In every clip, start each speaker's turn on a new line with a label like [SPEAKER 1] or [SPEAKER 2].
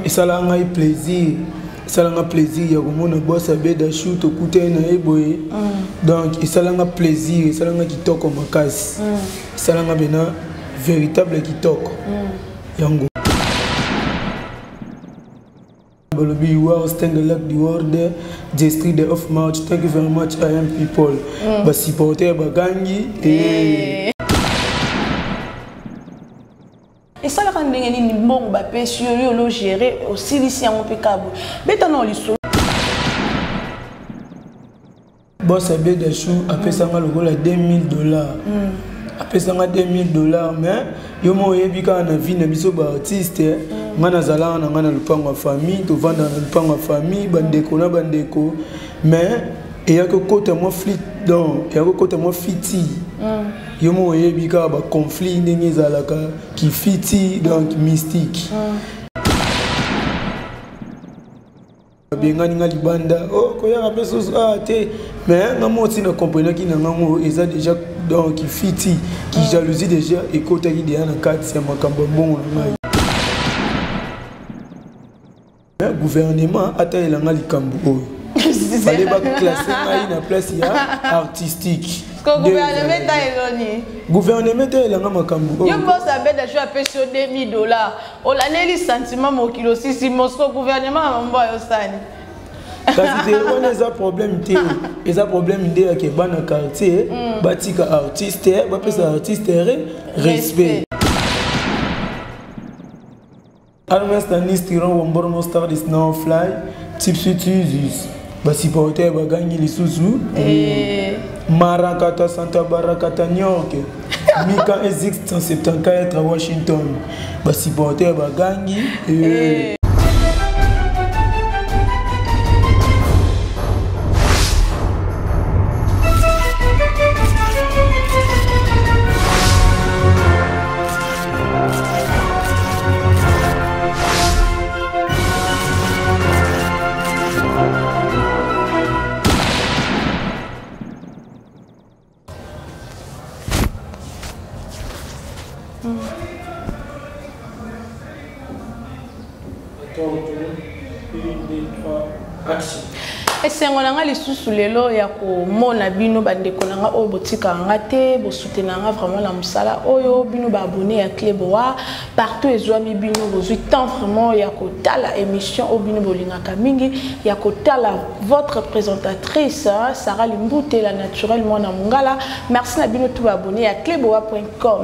[SPEAKER 1] Esalaka ngai plaisir, esalanga plaisir ya komona boss Abeda Chou, tokutani na ye boye. Donc esalanga plaisir, esalanga kitoko makasi, esalanga bena véritable kitoko. Yango balobi you are stand like the world the street the of march. Thank you very much, I am people. Basupporter bagangi.
[SPEAKER 2] Esalaka ndenge nini mbongo bapesi yo, yo ologere osilisi yango mpe kabo beta na lisolo?
[SPEAKER 1] Boss Abeda Chou apesanga lokola 2000 $, apesanga 2000 $, mais yo mo oyebi kaka na vie na biso baartiste. Ngai nazalaka na ngai na lupango ya famille, tovandaka na lupango ya famille, bandeko na bandeko, mais eyaki kokota mwa flit, donc eyaki kokota mwa fiti. Yo mo oyebi kaka baconflit ndenge ezalaka, kifiti, donc mystique. Babengani nga libanda, oh, koyaka mpe susu ah te, mais nga mo ntina comprenaki na ngango eza déjà donc fiti ki jalousie déjà ekotaki deya na kati ya makambo ya mbongo na ngai. Gouvernement atayelanga likambo oyo, fallait baclasse ngai na place ya artistique.
[SPEAKER 2] Gouvernement eloni.
[SPEAKER 1] Gouvernement etayelanga makambo.
[SPEAKER 2] Yo boss Abeda Chou apesi yo 2000 $, olandeli sentiment, mokili osisi mosco, gouvernement ya mambo ayosani.
[SPEAKER 1] Kasi te, wana eza problème te, eza problème nde yake bana quartier batika artiste, bapesa artiste respect. Almes Tanis Tiron Wombormo Star this now fly Tipsy Tuzus basupporter bagangi lisusu. Marakata Santa Barakata New York Mika Ezix 174 Washington basupporter bagangi. Action.
[SPEAKER 2] Esengo na nga lisusu lelo ya komona bino, bandeko na nga oyo botikaka nga te, bosoutenaka nga vraiment na mosala oyo. Bino baabonné ya Clé Boa partout ezwami, bino bozwi temps vraiment ya kotala émission oyo bino bolingaka mingi ya kotala, votre présentatrice Sarah Limbute, la naturelle mwana mongala. Merci na bino tout baabonné ya cleboa.com,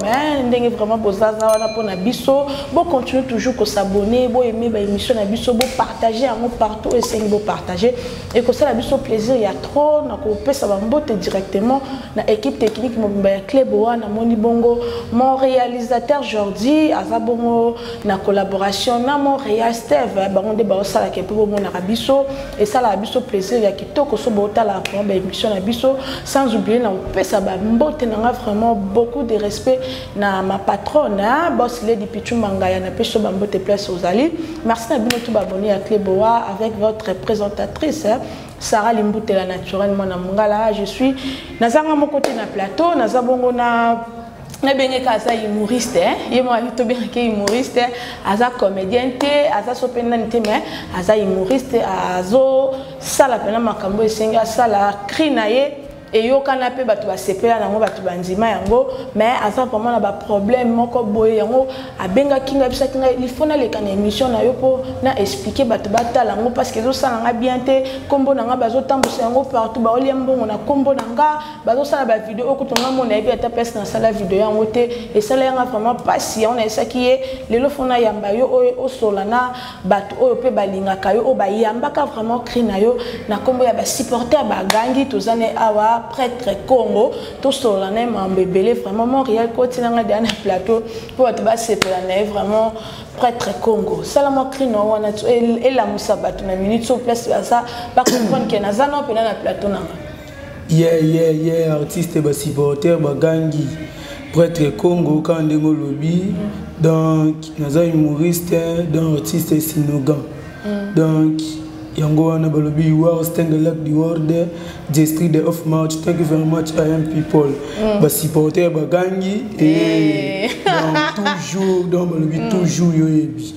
[SPEAKER 2] ndenge vraiment bozaza wana mpona biso. Bocontinue toujours kos'abonner, boaime baémission na biso, bopartage yango partout esengi bopartage, ekosala biso plaisir ya trop. Na kopesa bambote directement na équipe technique mobimba ya Clé Boa. Namoni bongo mon réalisateur Jordi aza bongo na collaboration na mon réal Steve, bango nde baosalaka mpe bomonaka biso, esalaka biso plaisir ya kitoko so bootala vraiment baémission na biso. Sans oublier na kopesa bambote na nga vraiment beaucoup de respect na ma patronne, hein, boss Lady Pichu Mangaya, na peso bambote place ozali. Merci na bino tout baabonné ya Clé Boa avec votre présentatrice, hein, Sarah Limbutela naturelle mwana mongala. Je suis nazanga moko te na plateau, naza bongo na nabengeka aza humoriste, ye moko ayi tobengaki humoriste, aza comédien te, aza so mpe nani te, mais aza humoriste, azosala mpena makambo esengi asala. Cri na ye eyokana mpe bato basepela nango, bato bandima yango, mais aza vraiment na baproblème moko boye. Yango abengaki ngai, abisaki ngai il faut naleka na émission na yo mpo na expliquer bato batala yango, parce que ezosala nga bien te. Nkombo na nga bazotambusa yango partout, baolia mbongo na nkombo na nga, bazosala bavideo oyo kutu nga mo nayebi ata place nasala video yango te. Esala yanga vraiment mpasi. Yango nayesaki ye lelo faut nayamba yo oyo osola na bato oyo mpe balingaka yo, oyo bayambaka vraiment cri na yo. Na nkombo ya basupporter bagangi, toza ne awa Prêtre Congo, tosolola na ye mambo ebele vraiment. Montréal kotina ngai deya na plateau mpo bato basepela na ye vraiment. Prêtre Congo, sala mwa cri na wana elamusa bato na minute so place baza, bacomprendre ke naza nao mpena na plateau na nga.
[SPEAKER 1] Yeah, artiste, basupporter bagangi. Prêtre Congo kaka ndenge olobi, donc naza humoriste, donc artiste sinogan. Donc Yango wana balobi you are stand like the world the street the of march. Thank you very much, I am people. Basupporter bagangi et donc toujours, donc balobi toujours yo yebi,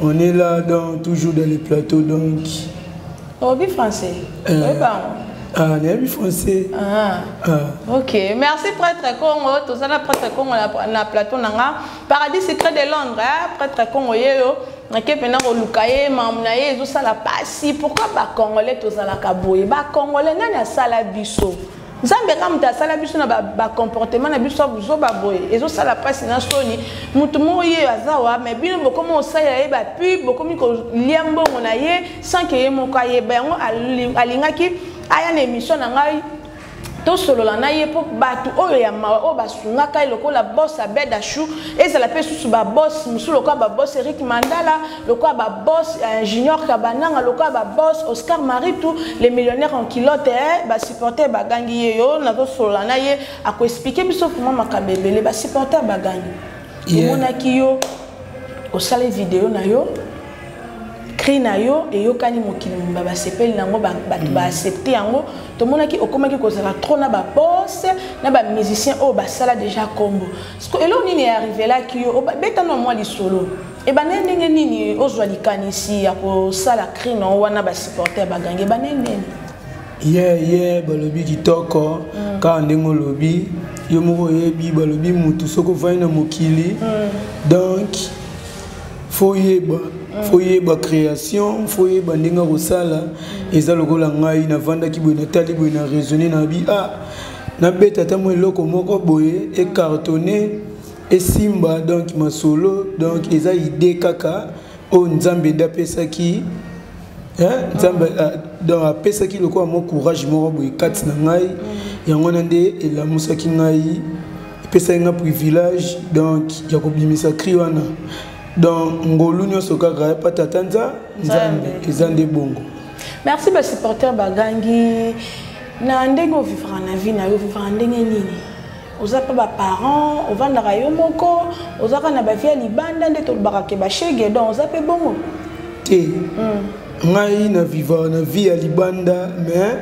[SPEAKER 1] on est là, donc toujours dans les plateaux, donc.
[SPEAKER 2] Obi français? Oyeba yango?
[SPEAKER 1] Ah, nayebi français.
[SPEAKER 2] Ah.
[SPEAKER 1] Ah.
[SPEAKER 2] Ok, merci Prêtre Congo. Tozala Prêtre Congo na plateau na nga Paradis Secret de Londres, hein? Prêtre Congo yeyo nake mpena koluka ye, mamu na ye ezosala pasi. Pourquoi Bacongolais tozalaka boye? Bacongolais, nani asala biso? Nzambe kaka moto asala biso na bacomportement na biso ya buzoba boye. Ezosala mpasi na soni. Motu moko ye aza wa, mais bino bokomi kosalela ye bapub, bokomi kolia mbongo na ye sans ke ye moko ayeba yango. Alingaki aya na émission na ngai, tosolola na ye, mpo bato oyo ya mawa oyo basungaka ye lokola boss Abed Ashu, ezala mpe susu baboss mosusu lokola baboss Eric Mandala, lokola baboss Junior Kabananga, lokola baboss Oscar Maritu, les millionnaires en culotte, eh, basupporter bagangi ye. Yo nazosolola na ye, akoexpliquer biso vraiment makambo ebele. Basupporter bagangi. Omonaki yo osali video na yo, cri na yo eyokani mokili mobimba, basepeli nango, bato baaccepte yango. Tomonaki okomaki kozala trop na baboss na bamusicien oyo basala déjà kombo. Eloko nini earrivelaki yo? Betana mwa lisolo, ebande ndenge nini ozwa likanisi ya kosala cri na wana, basupporter bagangi? Ebande ndeni?
[SPEAKER 1] Ye balobi kitoko kaka ndenge olobi, yo moko oyebi. Balobi mutu soki ovandi na mokili, donc faut yeba, faut yeba création, faut yeba ndenge akosala. Eza lokola ngai navandaki boye, natali boye, na raisonne na bi, ah, nabeta ata mwa eloko moko boye ecartonne, esimba. Donc masolo, donc eza idée kaka oyo Nzambe nde apesaki. Nzambe donc apesaki lokola mwa courage moko boye kati na ngai. Yango wana nde elamusaki ngai, epesaki ngai privilège donc ya kobimisa cri wana. Donc ngolu nyonso kaka epa tata Nzambe, eza nde bongo.
[SPEAKER 2] Merci. Basupporter bagangi. Na ndenge ovivra na vie na yo, ovivra ndenge nini? Oza mpe baparent, ovandaka yo moko, ozaka na bavie ya libanda nde tolobaka ke bashege, donc oza mpe bongo?
[SPEAKER 1] Te, ngai na vivaka na vie ya libanda, mais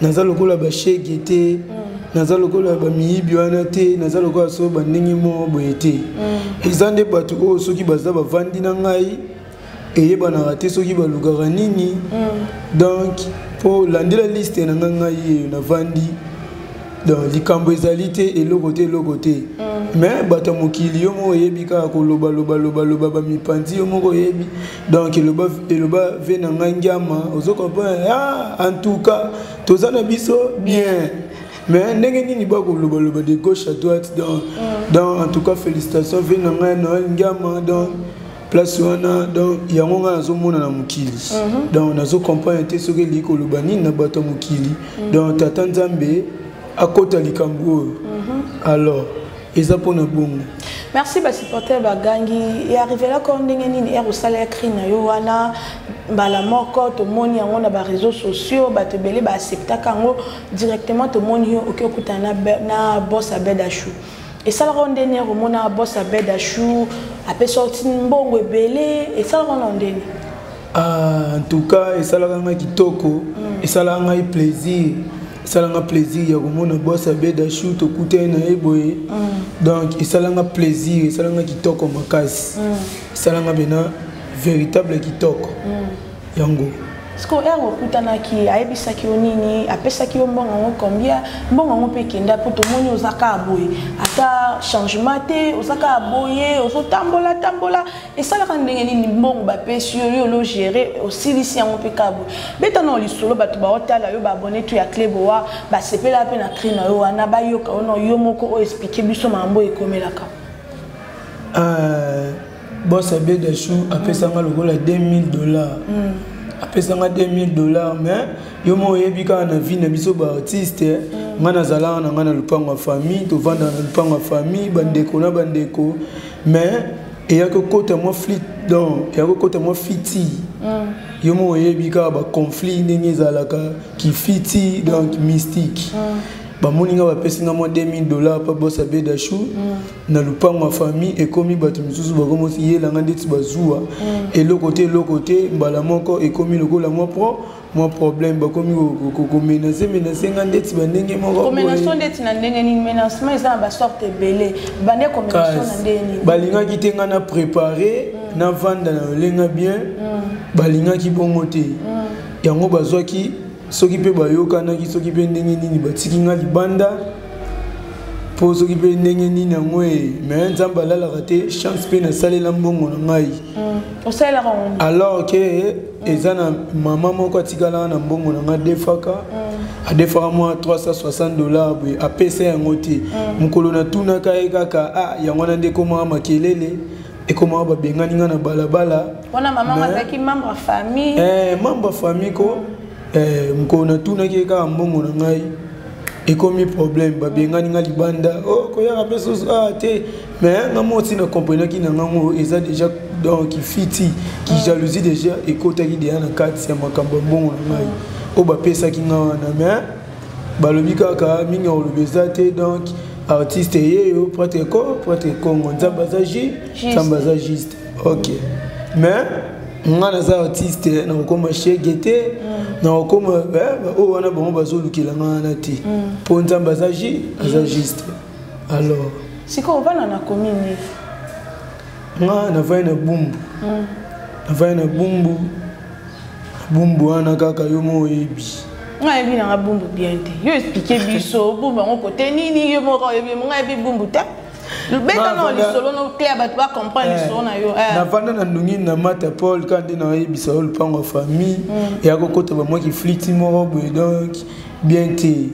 [SPEAKER 1] naza lokola bashege te, naza lokola bamiyibi wana te, naza lokola so bandenge moko boye te. Eza nde bato oyo soki baza bavandi na ngai, eyebanaka te soki balukaka nini. Donc mpo landela liste na ngai, ngai eyo navandi, donc likambo ezali te, eloko te, eloko te. Mais bato ya mokili, yo moko oyebi kaka koloba, bamipanzi, yo moko oyebi. Donc eloba, eloba ve na ngai ngiama, ozo comprendre. Ah, en tout cas toza na biso bien, mais ndenge nini bakolobaloba de gauche à droite? Donc en tout cas félicitations ve na ngai Noel Ngiama. Donc place wana, donc yango ngai nazomona na mokili, donc nazocomprendre te soki elingi koloba nini na bato ya mokili. Donc tata Nzambe akota likambo oyo, alors eza mpona bongo.
[SPEAKER 2] Merci. Basupporter bagangi. Earrivelaka ndenge nini ere osala cri na yo wana, mbala moko tomoni yango na baréseaux sociaux, bato ebele baacceptaka yango directement? Tomoni yo oki okutana na boss Abed Ashu. Esalaka ndeni ere omona boss Abed Ashu apesa oti mbongo ebele? Esalaka na ndeni?
[SPEAKER 1] Ah, en tout cas esalaka ngai kitoko, esalaka ngai plaisir, esalanga plaisir ya komona boss Abed Ashu, tokutani na ye boye. Donc esalanga plaisir, esalanga kitoko makasi, esalanga bena véritable kitoko yango.
[SPEAKER 2] Siko ere okutanaki, ayebisaki yo nini? Apesaki yo mbongo yango combien? Mbongo yango mpe ekenda? Mpo tomoni oza kaka boye, ata changement te, oza kaka boye, ozotambola tambola. Esalaka ndenge nini? Mbongo bapesi yo, yo ologere, osilisi yango mpe kaka boye? Beta na lisolo, bato baotala yo, baabonné to ya Cleboa basepela mpe na cri na yo wana, bayoka yo na yo moko oyo explique biso makambo oyo ekomelaka.
[SPEAKER 1] Boss Abed Ashu apesanga lokola 2000 dollars, apesanga 2000 dollars. Mais yo moko oyebi kaka na vie na biso baartiste, ngai nazalaka na ngai na lupango ya famille, tovandaka na lupango ya famille, bandeko na bandeko. Mais eyaki kokota mwa flit, donc eyaki kokota mwa fiti. Yo moko oyebi kaka baconflit ndenge ezalaka, kifiti, donc mystique. Bamoni nga, bapesi nga mwa 2000 $ pa bosa Bedashu na lupango ya famille. Ekomi bato misusu bakomosi yelanga ndeti bazuwa eloko te, eloko te. Mbala moko ekomi lokola mwa problème, bakomi komenacer menacer nga ndeti bandenge moko.
[SPEAKER 2] Komenacer ndeti na ndenge nini? Menacement eza na basorte ebele. Bande komenacer na ndenge nini?
[SPEAKER 1] Balingaki te nga na préparé, navanda na lolenga bien. Balingaki bongo te. Yango bazwaki, soki mpe bayokanaki, soki mpe ndenge nini, batiki nga libanda mpo soki mpe ndenge nini yango e. Mais Nzambe alalaka te. Chance mpe nasalela mbongo na ngai.
[SPEAKER 2] Osalelaka ngo?
[SPEAKER 1] Alors ke eza na mama moko atikalaka na mbongo na ngai, adefaka, adefaka mwa 360 $ boye, apesa yango te. Mokolo natunaka ye kaka, ah, yango wana nde ekomaka makelele, ekomaka babengani nga na balabala.
[SPEAKER 2] Wana mama azalaki membre ya famille?
[SPEAKER 1] Eh, membre ya famille ko. Eh, mokolo natunaki ye kaka mbongo na ngai, ekomi problème, babengani nga libanda. Oh, koyaka mpe susu, ah te. Mais nga moko ntina comprenaki na ngango eza déjà, donc fiti ki jalousie déjà ekotaki déjà na kati ya makambo ya mbongo na ngai oyo bapesaki nga wana. Mais balobi kaka mingi ya koloba eza te. Donc artiste yeyo, prêtre ko prêtre Congo, Nzambe aza Nzambe aza juste. Ok, mais nga naza artiste, nakokoma shege te, nakokoma oyo wana bango bazolukela nga wana te, mpo Nzambe aza juste. Alors
[SPEAKER 2] Sikoyo ovanda na commune?
[SPEAKER 1] Nga navandi na Bumbu, navandi na Bumbu. Bumbu wana kaka yo mo oyebi.
[SPEAKER 2] Nga yebi nanga Bumbu bien te. Yo explique biso Bumbu yango kote nini. Yo moko oyebi. Nga yebi Bumbu te. Beta na lisolo no clair, bato bacomprendre lisolo na yo.
[SPEAKER 1] Navanda na ndungi na Mata Paul, ka nde nayebisa yo, lupango ya famille eya kokota bamwaki fliti moko boye. Donc bien te.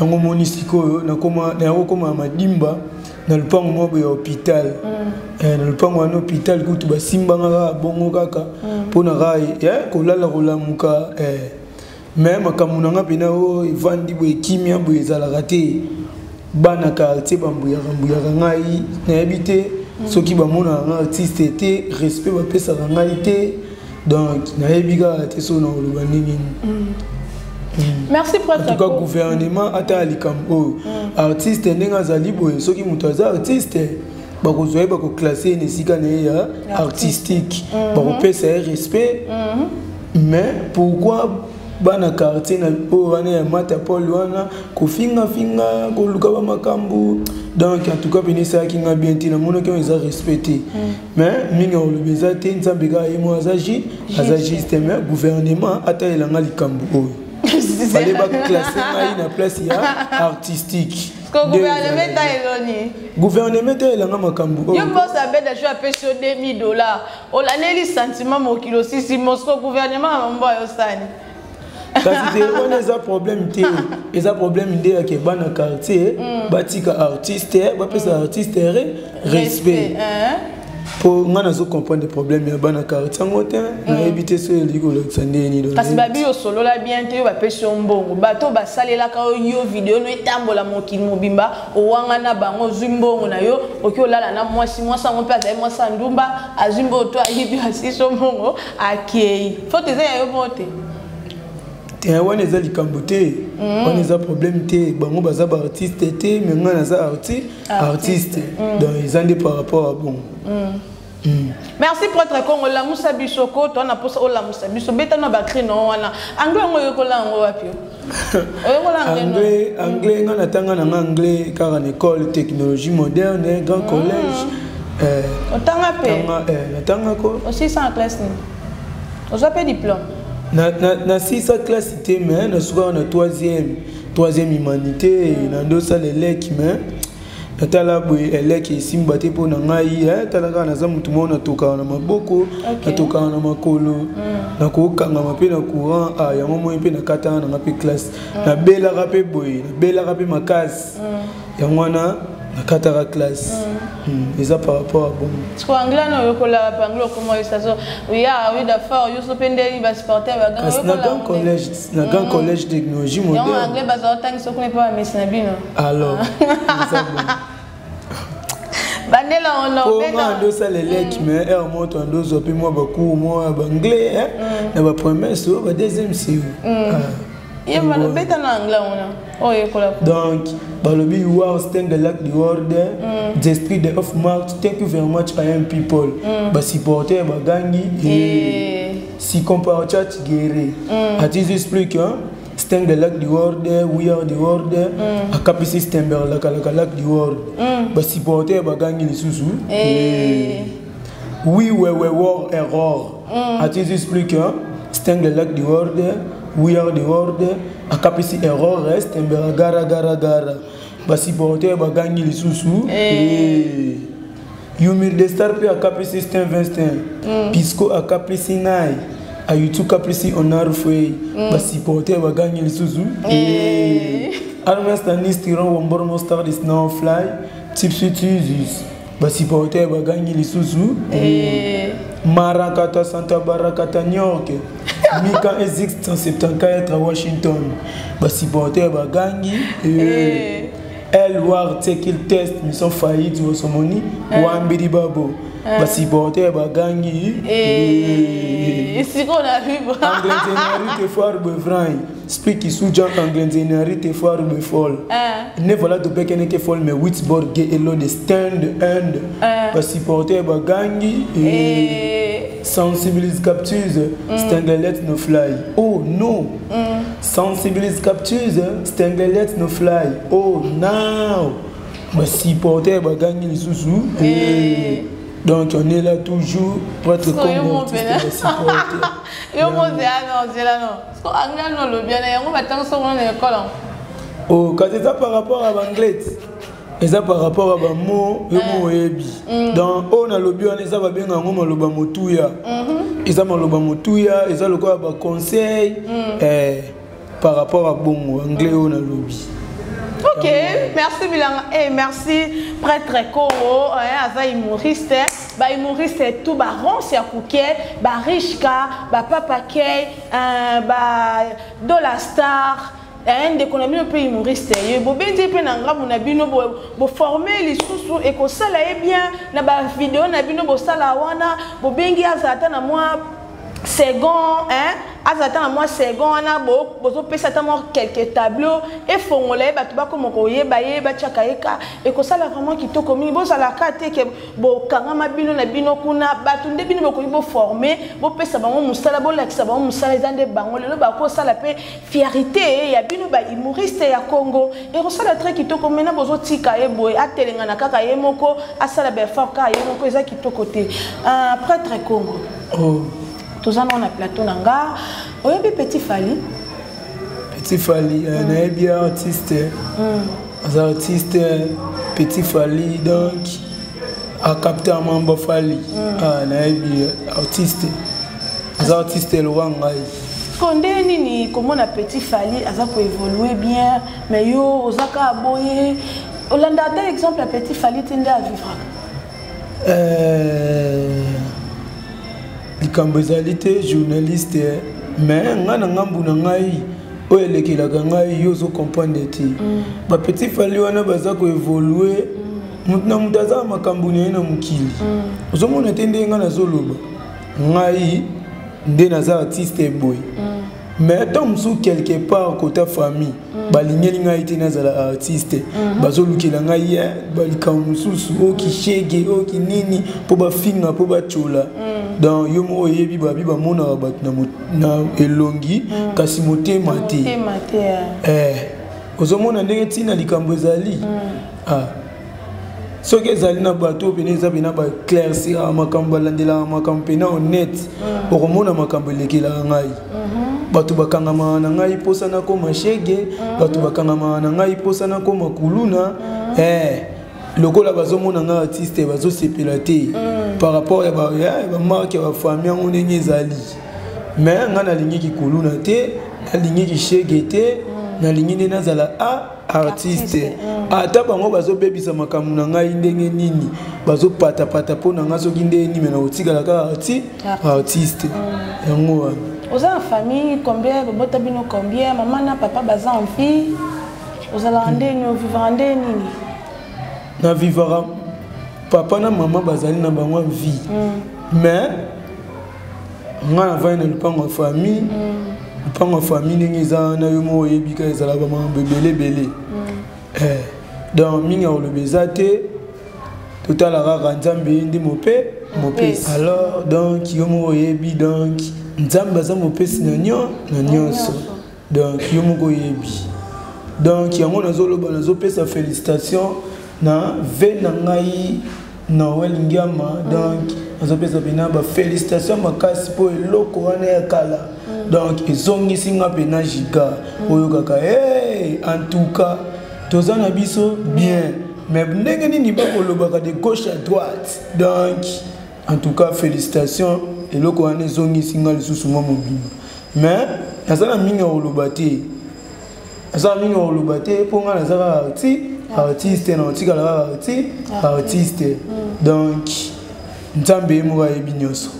[SPEAKER 1] Yango moni sikoyo naya kokoma ya madimba na lupango moko boye ya hôpital. Na lupango wana hôpital kutu basimbanga kaka bongo kaka mpona kaka kolala kolamuka. Mais makambo na nga mpena oyo evandi boye, kimia boye ezalaka te. Bana quartier bambuyaka mbuyaka ngai, nayebi te soki bamonaka nga artiste te, respect bapesaka ngai te. Donc nayebi kaka te soki na koloba ndenge nini.
[SPEAKER 2] Merci.
[SPEAKER 1] En tout cas, gouvernement ata ya likambo oyo, artiste ndenge azali boye, soki moto aza artiste, bakozwa ye, bakoclasser ye na esika na ye ya artistique, bakopesa ye respect. Mais pourquoi bana quartier na oyo wana ya Mata Paul wana kofingafinga, koluka bamakambo? Donc en tout cas pene esalaki nga bien te, namonaki oyo eza respect te. Mais mingi ya koloba eza te. Nzambe kaka ye moko aza juste. Mais gouvernement atalelanga likambo oyo, fallait baclasser ngai na place ya artistique.
[SPEAKER 2] Gouvernement ta eloni.
[SPEAKER 1] Gouvernement ta elanga makambo.
[SPEAKER 2] Yo mposa abeda jo, apesi yo 2000 $, olandeli sentiment, mokili osisi mosco. Gouvernement ya mambo ayosani.
[SPEAKER 1] Kasi te, wana eza problème te. Eza problème nde yake bana quartier batika artiste, bapesa artiste respect. Mpo nga nazo comprendre problème ya bana quartier yango te, nayebi te so elingi kolakisa ndenge nini.
[SPEAKER 2] Kasi babi osolola bien te. Yo bapesi yo mbongo, bato basalelaka yo video no etambola mokili mobimba, owanga na bango, ozwi mbongo na yo, oki olala na mwasi. Mwasi yango mpe azali mwasi ya ndumba, azwi mbongo to ayibi, asiso mbongo, akei. Faute eza ya yo moko te.
[SPEAKER 1] Te, wana eza likambo te, wana eza problème te. Bango baza baartiste te, mais ngai naza artiste. Donc eza nde par rapport à bongo.
[SPEAKER 2] Merci prêtre Congo. Lamusa biso ko to na posa olamusa biso. Beta na bacri no wana. Anglais yango oyekola yango wapi? Oyekola anglais?
[SPEAKER 1] Anglais, anglais nga natanga nanga anglais kaka na école technologie moderne, grand collège.
[SPEAKER 2] Otanga mpe?
[SPEAKER 1] Natangako.
[SPEAKER 2] Osisa na classe nini? Ozwa mpe diplôme?
[SPEAKER 1] Nasisa classe te, mais nasukaka na troisième humanité. Nandosala eleki, mais natala boye, eleki esimba te mpo na ngai. Tala kaka, naza motu moko natokaka na maboko, natokaka na makolo, nakokangama mpe na courant. Yango moi mpe nakataka nanga mpe classe. Nabelaka mpe boye, nabelaka mpe makasi, yango wana nakataka classe. Eza par rapport à bongo.
[SPEAKER 2] Siko anglais na oyekola wapi? Anglais okoma oyesa so ya oui d'abord, yo so mpe ndeni basupporter.
[SPEAKER 1] Kasi na grand collège, na grand collège technologie
[SPEAKER 2] moderne. Yango anglais bazala otangisa kuna mpe bamesi na bino?
[SPEAKER 1] Alors eza bon.
[SPEAKER 2] Bandela ono.
[SPEAKER 1] Po nga andosala eleki, mais heure moko to andozwa mpe mwa bacours mwa ya baanglais na bapremière so, badeuxième CO.
[SPEAKER 2] Ye beta na anglais wana. Oyo yekola.
[SPEAKER 1] Donc balobi you are stand the like the world mm. the spirit of march thank you very much I am people. Mm. Ba supporter ba gangi
[SPEAKER 2] et
[SPEAKER 1] si compare chat guerre. Mm. Ati explique hein. Stand the like the world, we are the world. Mm. Akapisi stember la la like the world. Mm. Ba supporter ba gangi lisusu.
[SPEAKER 2] Eh.
[SPEAKER 1] Oui, we we war error. Mm. Ati explique hein. Stand the like the world, we are the world. Akapisi error reste stember gara gara gara. Ba supporter ba gangi lisusu.
[SPEAKER 2] Eh.
[SPEAKER 1] Yumir de star pe akapisi Stin Vincent. Mm. Pisco akapisi nai. Ayutu kapisi onar fwe. Mm. Ba supporter ba gangi lisusu.
[SPEAKER 2] Eh.
[SPEAKER 1] Armes Stanis Tiron Wombormo Star is now fly. Tipsy Tuzus. Ba supporter ba gangi lisusu.
[SPEAKER 2] Eh.
[SPEAKER 1] Marakata Santa Barakata New York. Mika Ezix 174 à Washington. Ba supporter ba gangi.
[SPEAKER 2] Eh.
[SPEAKER 1] El war tekil test mission faillite osomoni wambiri babo. Ba supporter ba gangi.
[SPEAKER 2] Eh. Siko na vivre.
[SPEAKER 1] Anglenzenari te foire bevrain. Speak isuja anglenzenari te foire befol. Ne voilà de bekene ke fol mais Witsborg ge elo de stand and. Ba supporter ba gangi.
[SPEAKER 2] Eh.
[SPEAKER 1] Sensibilise captures, stangelet no fly. Oh no. Sensibilise captures, stangelet no fly. Oh now. Ba supporter ba gangi lisusu.
[SPEAKER 2] Eh.
[SPEAKER 1] Donc on est là toujours pour être
[SPEAKER 2] So, yo
[SPEAKER 1] comme
[SPEAKER 2] mo
[SPEAKER 1] artiste
[SPEAKER 2] pena.
[SPEAKER 1] ba supporter.
[SPEAKER 2] Yo mo zela no, zela no. So anglais no lo bien yango batanga so na école.
[SPEAKER 1] Oh, quand c'est ça par rapport à l'anglais. Et ça par rapport à bamo yo mo oyebi. Donc on a lobi wana eza babenga yango maloba motuya. Eza maloba motuya, eza lokola ba conseil eh par rapport à bongo anglais on a lobi.
[SPEAKER 2] Ok, merci Bilanga. Eh, merci prêtre Congo, hein, aza humoriste. Ba humoriste tout ba Ronce ya Kouké, ba Richka, ba Papa Kay, ba Dollar Star. Ndeko na bino mpe humoriste ye bobendi mpe na ngambo na bino boforme lisusu ekosala ye bien na bavideo na bino bosala wana bobengi azala ata na mwa second, hein, azala ata na mwa second wana bozopesa ata mwa quelques tableau efongola ye bato bakoma koyeba ye batiaka ye ka ekosala vraiment kitoko mingi. Bozalaka te ke bokangama bino na bino kuna bato nde bino bokoki boforme bopesa bango mosala bolakisa bango mosala eza nde bango lelo bakosala mpe fierté ya bino ba humoriste ya Congo ekosala très kitoko. Mena bozotika ye boye atelengana kaka ye moko asala ba effort kaka ye moko eza kitoko te. Prêtre Congo.
[SPEAKER 1] Oh.
[SPEAKER 2] Toza na plateau na nga oyebi Petit Fally?
[SPEAKER 1] Petit Fally nayebi artiste. Aza artiste Petit Fally donc a capté Mamba Fally. Ah nayebi artiste. Aza artiste lowa ngai.
[SPEAKER 2] Konde nini komona Petit Fally aza ko évoluer bien mais yo ozaka aboye olanda ata exemple ya Petit Fally tende à vivre.
[SPEAKER 1] Likambo ezali te journaliste mais nga na ngambu na ngai oyo elekelaka ngai yo ozo comprendre te. Ba Petit Fally wana baza ko évoluer mutu na mutu aza makambo na ye na mokili. Ozomona te ndenge nga nazoloba ngai nde naza artiste boye. Mais tant mosusu quelque part kota famille balingeli ngai te nazala artiste bazolukela ngai balikambo mosusu oki shege oki nini mpo bafinga mpo batyola. Donc yo moko oyebi babi bamonaka bato na elongi kasi motema te. Ozomona ndenge ntina likambo ezali. Soki ezali na bato pene eza pena baéclaircir makambo balandelaka makambo pena honnête okomona makambo elekelaka ngai. Bato bakangamaka na ngai mposa nakoma shege, bato bakangamaka na ngai mposa nakoma kuluna. Lokola bazomona ngai artiste bazosepela te par rapport ya bamarke ya bafamille yango ndenge ezali. Mais ngai nalingi kuluna te, nalingi shege te, nalingi nde nazala artiste. Ata bango bazobebisa makambo na ngai ndenge nini, bazopatapata mpo na ngai soki ndenge nini, me nakotikala kaka artiste. Yango wana.
[SPEAKER 2] Oza na famille combien? Bobota bino combien? Mama na papa baza en vie? Ozalaka ndeni, ovivaka nde nini?
[SPEAKER 1] Na vivaka papa na mama bazali na bango en vie. Mais nga navandi na lupango ya famille. Lupango ya famille ndenge eza wana, yo moko oyebi kaka ezalaka bamakambo ebele ebele. Eh, donc mingi ya koloba eza te, totala kaka Nzambe ye nde mope mopesi. Alors donc yo moko oyebi, donc Nzambe aza mopesi na na nyonso. Donc yo moko oyebi, donc yango nazoloba, nazopesa félicitation na ve na ngai Noel Ngiama. Donc nazopesa mpena bafélicitation makasi mpo eloko wana ya kala, donc ezongisi nga mpena giga. Oyo kaka, hey, en tout cas toza na biso bien, mais ndenge nini bakolobaka de gauche à droite. Donc en tout cas félicitation, eloko wana ezongisi nga lisusu mwa mobimba. Mais naza na mingi ya koloba te, naza na mingi ya koloba te, mpo nga naza kaka artiste, na otikala kaka artiste. Donc Nzambe ye moko ayebi nyonso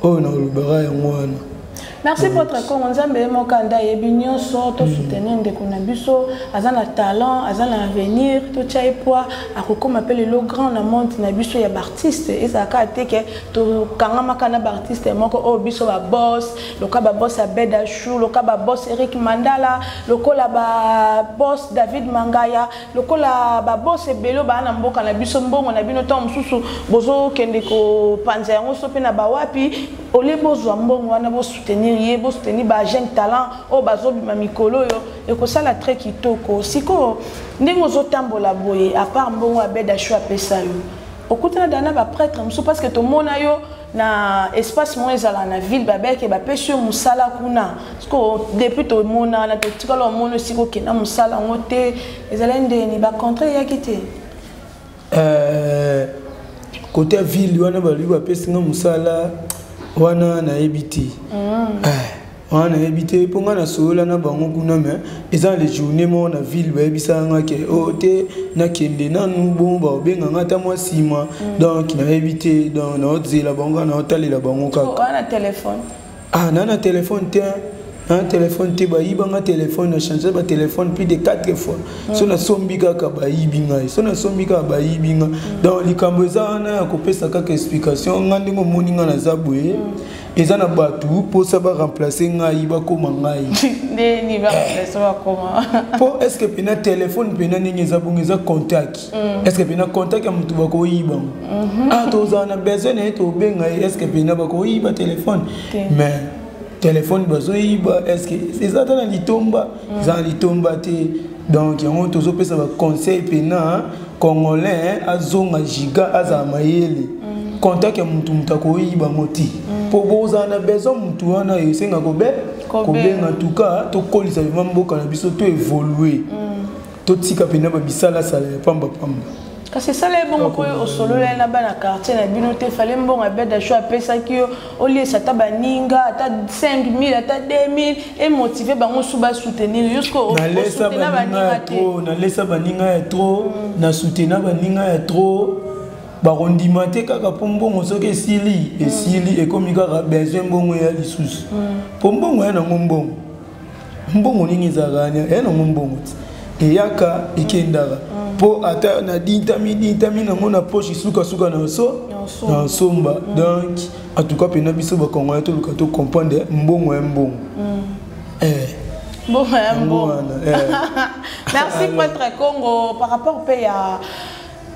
[SPEAKER 1] oyo nakolobaka, yango wana.
[SPEAKER 2] Merci Prêtre Congo. Nzambe ye moko nde ayebi nyonso. Tosoutenir ndeko na biso, aza na talent, aza na avenir. Totya ye poids, akokóma mpe lelo grand na monde na biso ya baartiste. Ezalaka te ke tokangamaka na baartiste moko oyo biso baboss, lokola baboss Abed Achou, lokola baboss Eric Mandala, lokola baboss David Mangaya, lokola baboss ebele oyo baa na mboka na biso. Mbongo na bino, ntango mosusu bozokende kopanza yango so mpe na bawapi. Olie bozwa mbongo wana, bosoutenir ye, bosoutenir bajeune talent oyo bazobima mikolo oyo, ekosala très kitoko. Sikoyo ndenge ozotambola boye, à part mbongo Abed Achou apesa yo, okutana da na baprêtre mosusu? Parce que tomona yo na espace moko ezala na ville, babeke bapesi yo mosala kuna. Siko depuis tomona wana, totikala omona esika okenda mosala yango te. Ezalaki ndeni? Bacontre eyaki te?
[SPEAKER 1] Côté ya ville wana, balobi bapesi nga mosala wana, nayebi te. Wana nayebi te, mpo ngai nasolola na bango kuna, mais eza na le journée moko na ville, bayebisaka nga ke o te, nakende nanu bongo, bakobenga nga ata mwa nsima. Donc nayebi te, donc naozela bango kaka, naotalela bango kaka.
[SPEAKER 2] Wana telefone?
[SPEAKER 1] Ah, na telefone te, na telefone te. Bayibanga telefone, na change batelefone plus de 4 fois. So nasombi kaka, bayibi ngai. So nasombi kaka, bayibi ngai. Donc likambo eza wana ya kopesa kaka explication. Ngai ndenge omoni ngai naza boye, eza na bato mposa baremplace ngai, bakóma ngai.
[SPEAKER 2] Ndeni baremplace, bakóma?
[SPEAKER 1] Mpo est ce que mpena telefone mpena ndenge eza bongo, eza contact, est ce que mpena contact ya motu bakoyiba ngo? Ah, tozala na besoin na ye, tobenga ye, est ce que mpena bakoyiba telefone? Mais telefone bazoyiba, est ce que eza ata na litomba? Eza na litomba te. Donc yango tozopesa baconseil mpena congolais azonga giga, azala mayele. Contact ya mutu, mutu akoyiba yango te, mpo bozala na besoin mutu wana, esenga kobenga. Tuka tokolisa vraiment mboka na biso, to évolue, totika mpena babisalasala ya pambapamba.
[SPEAKER 2] Kasi esala ye bongo mpo osolola ye na bana quartier na bino te. Fale mbongo Abed Achou apesaki yo, oliesa ata baninga, ata 5000, ata 2000, emotive bango su basoutenir yo. Soki
[SPEAKER 1] nalesa baninga ya trop, nalesa baninga ya trop, nasoutenir baninga ya trop, bakondima te kaka mpo mbongo soki esili, esili, ekomi kaka besoin mbongo ya lisusu, mpo mbongo ya nango, mbongo, mbongo ndenge ezalaka ya nango, mbongo ti eyaka ekendaka, mpo ata na dintami dintami nango na poche, sukasuka na so na nsomba. Donc en tout cas mpena biso bakongolais toluka tocomprendre mbongo ya mbongo.
[SPEAKER 2] Mbongo ya mbongo. Merci Prêtre Congo. Par rapport mpe ya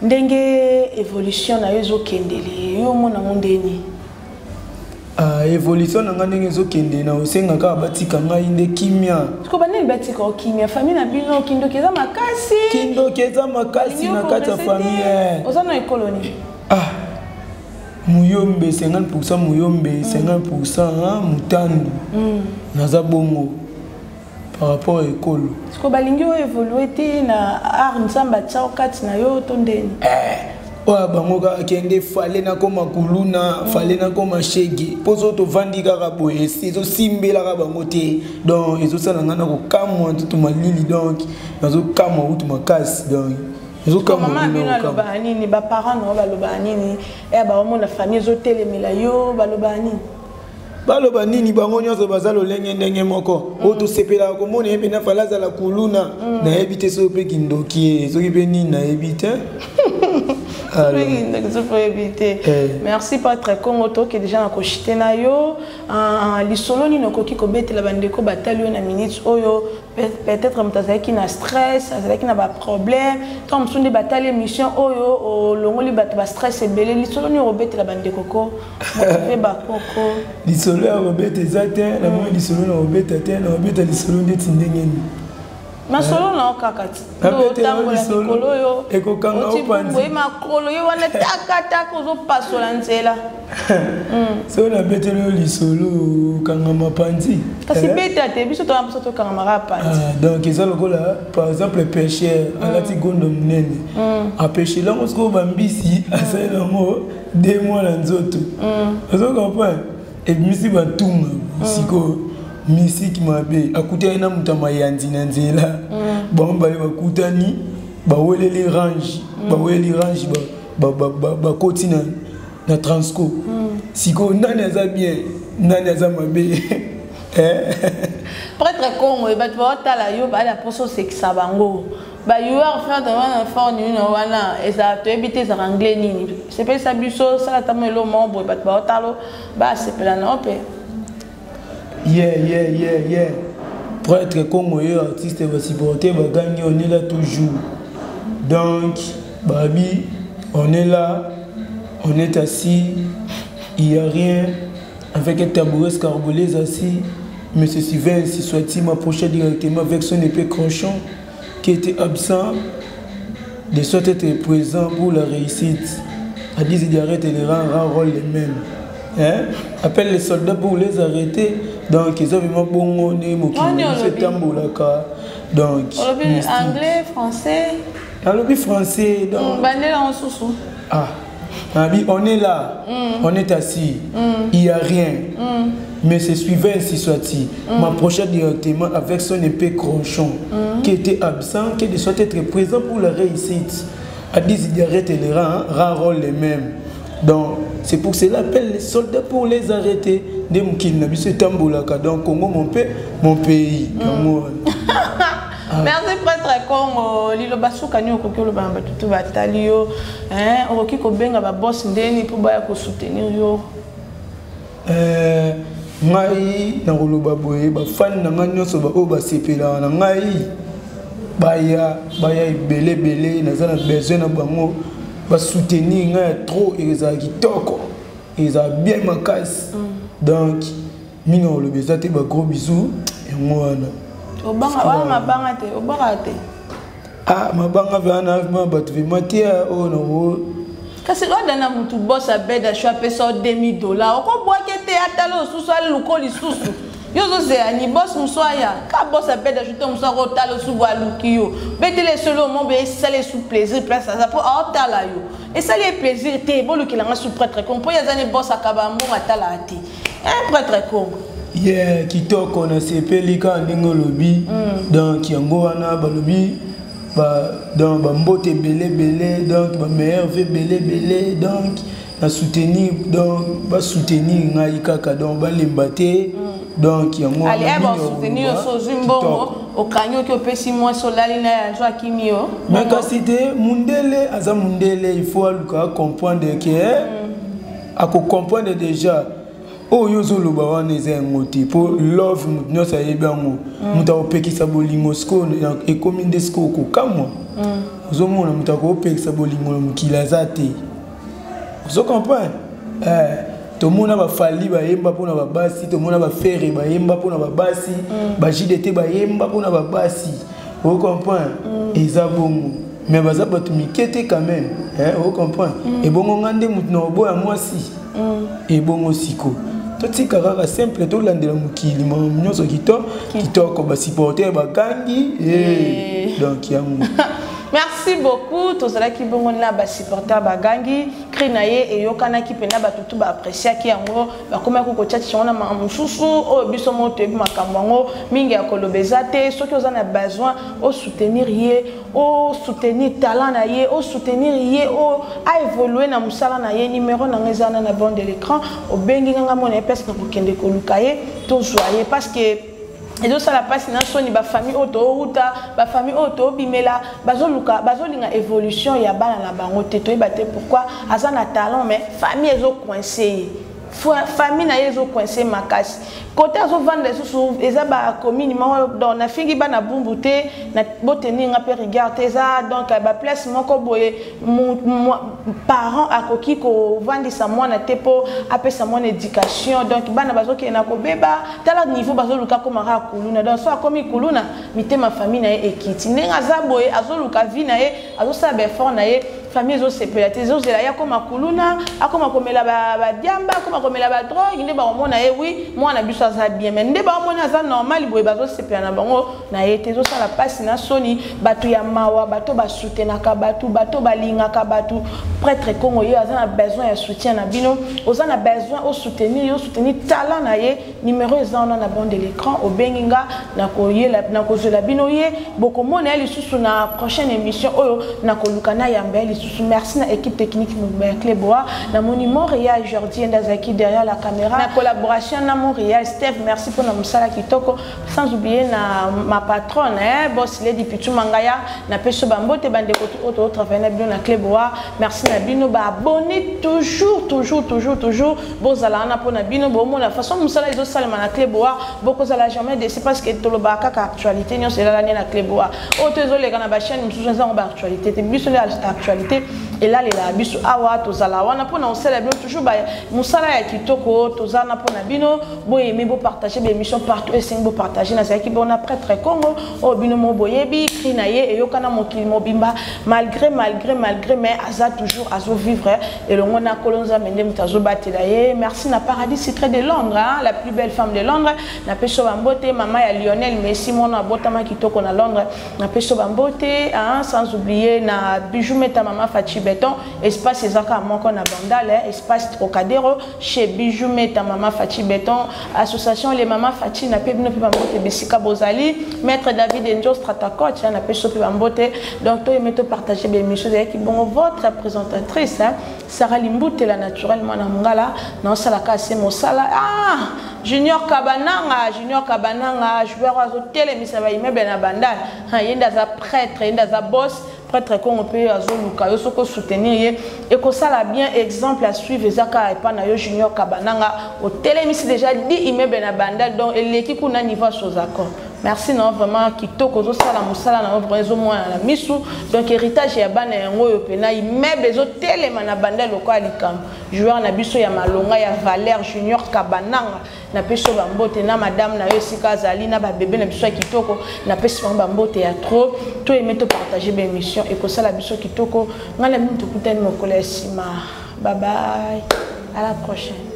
[SPEAKER 2] ndenge évolution na yo ezokendele, yo omonango ndeni?
[SPEAKER 1] Évolution na ngai ndenge ezokende, na osenga kaka batika ngai nde kimia.
[SPEAKER 2] Siko banani batika o kimia? Famille na bino, kindoki eza makasi.
[SPEAKER 1] Kindoki eza makasi na kati ya famille.
[SPEAKER 2] Oza na ekolo nini?
[SPEAKER 1] Ah, muyombe 50, muyombe 50, mutandu. Naza bongo par rapport à ekolo.
[SPEAKER 2] Siko balingi oyo évolue te na art Nzambe atia kati na yo to ndeni?
[SPEAKER 1] Oyo bango kaka kende, fale nakoma kuluna, fale nakoma shege, mpo so tovandi kaka boye, ezosimbelaka bango te. Donc ezosala ngai na kokamwa tutu malili, donc nazokamwa kutu makasi, donc.
[SPEAKER 2] Mama bino alobaka nini? Baparent na yo balobaka nini? Eya baomona famille ezotelemela yo, balobaka nini?
[SPEAKER 1] Baloba nini? Bango nyonso baza lolenge ndenge moko. Oyo tosepelaka komona ye mpena, fale azala kuluna. Nayebi te soki mpe kindoki ye, soki mpe nini, nayebi te.
[SPEAKER 2] Soki oyebi te. Merci Patre Congo, toke déjà na koshite na yo. Lisolo nini okoki kobetela bandeko batali yo na minute oyo? Peut-être moto azalaki na stress, azalaki na baproblème, ntango mosusu nde batali émission oyo, olongoli bato bastress ebele. Lisolo nini okobetela bandeko ko motive bakoko?
[SPEAKER 1] Lisolo ya kobeta eza te. Namoni lisolo na kobeta te. Na kobeta lisolo ndeti ndenge nini?
[SPEAKER 2] Masolo na yo kaka ti otambola mikolo oyo,
[SPEAKER 1] ekokanga.
[SPEAKER 2] Otiboye makolo yo wana takataka, ozopasola nzela.
[SPEAKER 1] Soki nabeteli yo lisolo, okangama panzi.
[SPEAKER 2] Kasi beta te, biso toza mposa tokangamaka panzi.
[SPEAKER 1] Donc eza lokola par exemple pêcheur alati gondo monene, apêche lango sikoyo bambisi, asali yango 2 mois na nzoto, ozo comprendre, ebimisi batunga. Sikoyo misiki mabe, akutani na moto ya mayanzi na nzela. Bango bale bakutani, baweleli range, baweleli range, bakoti na transco. Sikoyo nani aza bien, nani aza mabe?
[SPEAKER 2] Prêtre Congo, bato baotala yo, bala mposo osekisa bango. Ba you are frère wana fort nini wana ezala, toyebi te ezalaka anglais nini. Sepelisa biso, sala ta mo elo moko boye, bato baotala basepela na yo mpe.
[SPEAKER 1] Yeah. Prêtre Congo ye artiste, basupporter bagangi, on est là toujours. Donc babi, on est là, on est assis, il y a rien avec un tabouret carbolais assis. Monsieur Sylvain, si soit-il, m'approchait directement avec son épée crochon qui était absent de soit être présent pour la réussite. À 10 arrête les rangs, rôle les mêmes. Hein? Appelle les soldats pour les arrêter. Donc, ils ont vraiment bon nez, tambolaka. Donc,
[SPEAKER 2] anglais, français.
[SPEAKER 1] Alobi français. Donc.
[SPEAKER 2] Bandela en sous.
[SPEAKER 1] Ah. On est là, on est assis, il n'y a rien. Mais c'est suivant ainsi soit-il, m'approcha directement avec son épée cronchon, qui était absent, qui doit être présent pour la réussite. À 10 arrête les rangs, rang les mêmes. Donc, c'est pour cela appelle les soldats pour les arrêter. Nde mokili na biso etambolaka. Donc Congo mon pays, mon pays.
[SPEAKER 2] Ah. Merci prêtre Congo. Liloba suka nini okoki oloba na bato to batali yo? Okoki kobenga baboss ndeni mpo baya kosoutenir yo?
[SPEAKER 1] Ngai nakoloba boye, bafani na ngai nyonso oyo basepelaka na ngai, baya, baya ebele ebele. Naza na besoin na bango, basoutenir ngai ya trop, ezala kitoko, ezala bien makasi. Donc mingi nakoloba eza te. Bagros bisous, yango wana.
[SPEAKER 2] Obanga mabanga te, obanga te.
[SPEAKER 1] Ah, mabanga wana bato vraiment te oyo nango.
[SPEAKER 2] Kasi oda na mutu boss abeda sho apesa o 2000 $, okobwake te. Atala osusu, aluka lisusu yo, ozozela ni boss mosu aya ka boss abeda sho te. Mosu akotala osu bo aluki yo, betela esolo mo boye, esala esu plaisir. Place aza mpo aotala yo, esali ye plaisir te. Bolukelanga su prêtre Congo mpo ye aza ne boss, akaba mbongo, atalaka te. Un prêtre Congo.
[SPEAKER 1] Ye kitoko, nasepeli kaka ndenge olobi. Donc yango wana balobi ba, donc bambote ebele ebele, donc bameilleurs vœux ebele ebele. Donc na soutenir, donc basoutenir ngai kaka, donc balemba te. Donc yango.
[SPEAKER 2] Ali basoutenir yo, so ozwi mbongo, okangi, oki opesi mwasi, olali na ye, azwa, akimi yo.
[SPEAKER 1] Mais kasi te, mundele aza mundele, il faut aluka comprendre ke akocomprendre déjà oyo ozoloba wana eza yango te. Mpo love, moto nyonso ayebi yango. Moto akopekisa bolingo sikoyo ekomi nde sikoyo kokamwa. Ozomona moto akopekisa bolingo na mokili aza te, ozo comprendre. Tomona bafali bayemba mpona babasi, tomona bafere bayemba mpona babasi, baJDT bayemba mpona babasi, ocomprendre. Eza bongo, mais baza bato mike te quand même, ocomprendre. Ebongo nga nde moto na oboya mwasi? Ebongo siko totika kaka simple, tolandela mokili makambo nyonso kitoko kitoko. Basupporter bakangi, donc yango.
[SPEAKER 2] Merci beaucoup. Tozalaki bongo na basupporter bagangi, cri na ye eyokanaki mpena, bato tu baappréciaki yango, bakomaki kotia yango na makambo mosusu oyo biso moko toyebi makambo yango. Mingi ya koloba eza te. Soki oza na besoin osoutenir ye, osoutenir talent na ye, osoutenir ye o aévolue na mosala na ye, numéro na nga eza wana na bande de l'écran. Obengi nganga, mona ye place na kokende koluka ye, tozwa ye parce que Ezosala mpasi na soni, bafamille oyo toouta, bafamille oyo toobimela, bazoluka, bazolinga évolution ya bana na bango te. Toyeba te pourquoi aza na talent, mais famille ezocoince ye, famille na ye ezocoince makasi. Kote azovanda lisusu eza bacommune moko, donc nafingi bana Bumbu te, na botenir nga mpe rigueur te. Eza donc baplace moko boye, parent akoki kovandisa mwana te mpo apesa mwana éducation. Donc bana bazokende na kobeba. Tala niveau bazoluka akoma kaka kuluna. Donc so akomi kuluna, mitema famille na ye ekiti. Ndenge aza boye, azoluka vie na ye, azosala baeffort na ye, famille ezosepela te, ezozela ye akoma kuluna, akoma komela badiamba, akoma komela badrogue, nde bakomona ye: "Oui, mwana biso aza bien." Mais nde baomona aza normal boye, bazosepela na bango na ye te. Ezosala mpasi na soni. Bato ya mawa, bato basoutenaka bato, bato balingaka bato. Prêtre Congo ye aza na besoin ya soutien na bino. Oza na besoin osoutenir ye, osoutenir talent na ye. Numéro eza wana na bande de l'écran, obengi nga, nakozwela bino ye. Bokomona ye lisusu na prochaine émission oyo nakoluka nayamba ye lisusu. Merci na équipe technique mobimba ya Cleboa. Namoni Montréal Jordi nde azalaki derrière la caméra na collaboration na Montréal Steve. Merci mpona mosala kitoko. Sans oublier na ma patronne, hein, boss Lady Pichu Mangaya, napesi bambote. Bandeko oyo totravaille na bino na Cleboa, merci na bino. Baabonné toujours, toujours, toujours, toujours, bozala wana mpona bino. Bomona façon mosala ezosalema na Cleboa, bokozala jamais déçu, parce que tolobaka kaka actualité nyonso elalani na Cleboa. Oyo to ezoleka na bachaîne mosusu ezango baactualité te. Biso nde actualité elalelaka biso awa. Tozala wana mpona kosala bino toujours mosala ya kitoko. Toza wana mpona bino. Boyemi, bopartage baémission partout esengi bopartage. Nazalaki bona Prêtre Congo oyo bino mo boyebi, cri na ye eyokana mokili mobimba. Malgré, malgré, malgré, mais aza toujours azovivre elongo na Kolo Nzambe, nde moto azobatela ye. Merci na Paradis Citré de Londres, hein, la plus belle femme de Londres. Napesi yo bambote, mama ya Lionel Messi, mwana abotama kitoko na Londres. Napesi yo bambote, hein. Sans oublier na Bijou Meta, mama Faci Beton. Espace ezaka moko na Bandal, espace Trocadero, chez Bijou Meta, mama Faci Beton. Association les mama Faci, nape bino mpe bambote bisika bozali. Maître David Enjo Stratacoach, napesi yo mpe bambote. Donc toyeme, topartage baémission. Ezalaki bongo votre présentatrice, hein, Sarah Limbutela naturel, mwana mongala naosalaka ase mosala. Ah, Junior Kabananga, Junior Kabananga, joueur azotelemisa baimmeuble na Bandal. Ye nde aza prêtre, ye nde aza boss. Prêtre Congo mpe azoluka yo. Soki osoutenir ye, ekosala bien. Exemple à suivre eza kaka epa na yo, Junior Kabananga. Otelemisi déjà 10 immeuble na Bandal, donc eleki kuna niveau ya Sozacor. Merci na vraiment kitoko ozosala mosala na yo, vraiment ezomwana na misu. Donc héritage ya bana yango oyo mpena immeuble ezotelema na Bandal lokola likambo. Joueur na biso ya malonga ya Valère, Junior Kabananga, napesi yo bambote na madame na yo esika azali, na babebe na biso ya kitoko. Napesi bango bambote ya trop. Toyeme, topartage baémission, ekosala biso kitoko. Ngai na bino tokutani mokolo ya nsima. Bye bye, à la prochaine.